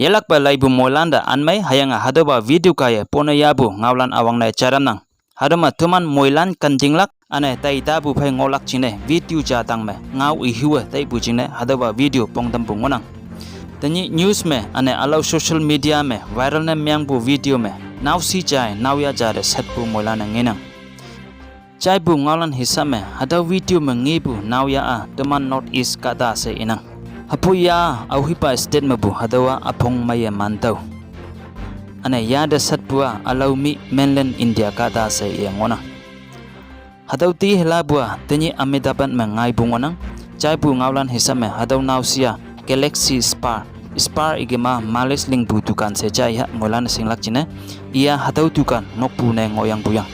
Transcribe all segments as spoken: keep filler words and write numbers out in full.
Yelakpe laipu moilante anmei hüyange hatüopa video kaiye pone yapu ngaolan üwangne jaitamnang. Hatüo me teman moilan kantinglak üne taitapu phei ngohlak jingne video ja tangme ngao ihuwe taipu jingne hatüopa video pongtampu ngohnang. Tenyih news me üne ülao social media me viral ne mengpu video me naoshi jai naoyha ja te satpu moilan-e ngenang. Jaipu ngaolan hisap me hatüo video me ngepu naoyha-a teman North East kahta she inang. Hüpoi ya aohipa state mepu hatüowa üpong meiye mantüoh. Üne ya te satpu-a ülao mih mainland India kahta she iye ngohnang. Hatüo te helapu-a tenyih Ahmedabad me ngaipu ngohnang. Jaipu ngaolan hisap me hatüo naoshi-a Galaxy Spa, spa ikema malis lingpu dukan she jaiha moilan shinglak jingne iya hatüo dukan nokpu ne ngohyangpu yang.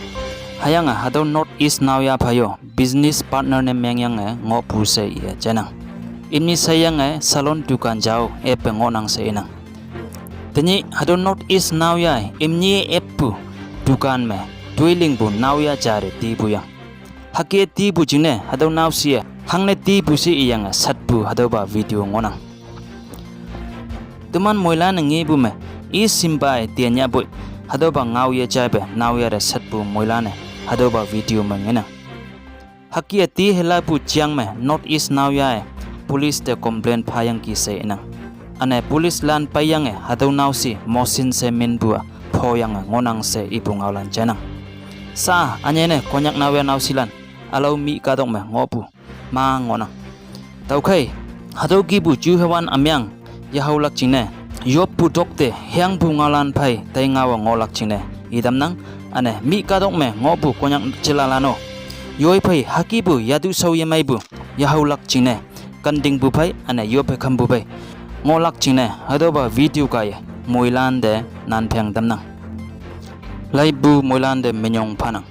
Hüyange hatüo North East naoyha phei-o business partner ne mengyange ngohpu she iye jainang. Imni sheyange salon dukan jao appe ngohnang she inang. Tenyih hatüo North East naoyha-e imni appu dukan me toilingpu naoyha ja te tipu yang. Hüke tipu jingne hatüo naoshi-e hangne tipu she iyange satpu hatüopa video ngohnang. Teman moilan-e ngepu me i shimpa-e tianyahpoi hatüopa ngao ye jaipe naoyha te satpu moilan-e hatüopa video me ngenang. Hüke-a te helapu jeang me North East naoyha-e police te complain phayangki she inang. Üne police lan peiyange hatüo naoshi Mohsin she minpu-a phoyange ngohnang she ipu ngaolan jainang. Sa ünyei ne Konyak naoyha naoshilan ülao mih kahtok me ngohpu ma ngohnang. Tüokhei hatüo kihpu juhewan ümeng yehaolak jingne yoppu tokte hengpu ngaolan phei tai ngaowe ngohlak jingne itamnang. Üne mih kahtok me ngohpu Konyak jilalan-o yoi phei hükepu yatu shao yemeipu yehaolak jingne kantingpu phei üne yoppe khampu phei ngohlak jingne hatüopa video kaiye moilan te nanpheng tamnang. Laipu moilan te minyong phanang.